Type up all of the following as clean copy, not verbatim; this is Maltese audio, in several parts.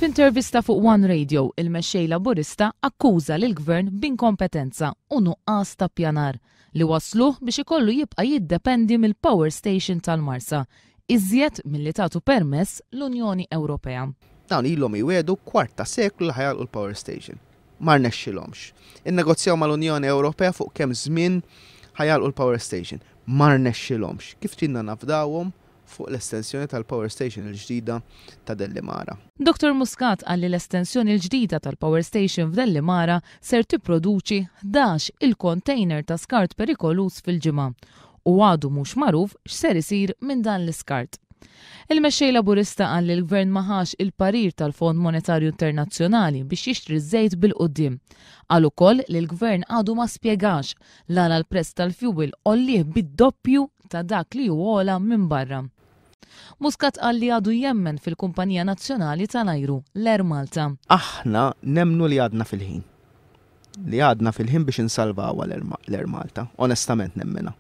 F'intervista fuq One Radio, il-Mexxej Laburista akkuża lill-Gvern b'inkompetenza u nuqqas ta' ppjanar li wassluh biex ikollu jibqa' jiddependi mill-power station tal-Marsa iżjed milli tagħtu permess l-Unjoni Ewropea. Dawn ilhom jwiegħdu kwart ta' seklu li ħa jagħlqu l-power station. Ma rnexxilhomx. Innegozjaw mal-Unjoni Ewropea fuq kemm żmien ħa jagħlqu l-power station. Ma rnexxilhomx. Kif tridna nafdawhom fuq l-estensjoni tal-power station il-ġdida ta' Dellimara? Dottor Muscat qal li l-estensjoni l-ġdida tal-power station f'Dellimara ser tipproduċi 11 il-container ta' skart perikoluż fil-ġimgħa u għadu mhux magħruf x'ser isir minn dan l-iskart. Il-Mexxej Laburista qal li l-Gvern ma ħax il-parir tal-Fond Monetarju Internazzjonali biex jixtri ż-żejt bil-quddiem. Qal ukoll li l-Gvern għadu ma spjegax l-għala l-prezz tal-fjuwil għollieh bid-doppju ta' dak li hu ogħla minn barra. Muscat qal li għadu jemmen fil-kumpanija nazzjonali tal-ajru, l-Air Malta. Aħna nemmnu li għadna fil-ħin. Li għadna fil-ħin biex insalvawha l-Air Malta. Onestament nemminha.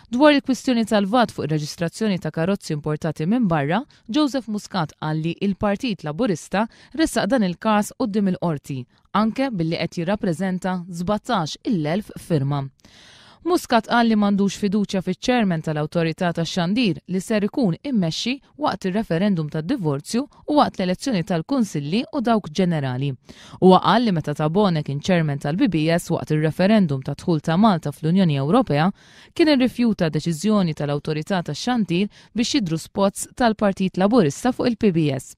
Dwar il-kwistjoni tal-VAT fuq ir-reġistrazzjoni ta' karozzi importati minn barra, Joseph Muscat qal li il-Partit Laburista ressaq dan il-każ quddiem il-Qorti anke billi qed jirrappreżenta 17 il-elf firma. Muscat qal li m'għandux fiduċja fiċ-Chairman tal-Awtorità tax-Xandir li ser ikun immexxi waqt ir-referendum tad-divorzju u waqt l-elezzjoni tal-Kunsilli u dawk ġenerali. Huwa qal li meta Tabone kien Chairman tal-BBS waqt ir-referendum tad-dħul ta' Malta fl-Unjoni Ewropea, kien irrifjuta deċiżjoni tal-Awtorità tax-Xandir biex jidhru spots tal-Partit Laburista fuq il-PBS.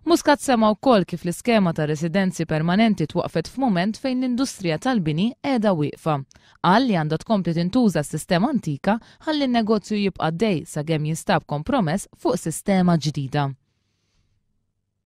Muscat sema' wkoll kif l-iskema ta' residenzi permanenti twaqqfet f'mument fejn l-industrija tal-bini qiegħda wieqfa. Qal li għandha tkompli tintuża s-sistema antika ħalli n-negozju jibqa' għaddej sakemm jinstab kompromess fuq sistema ġdida.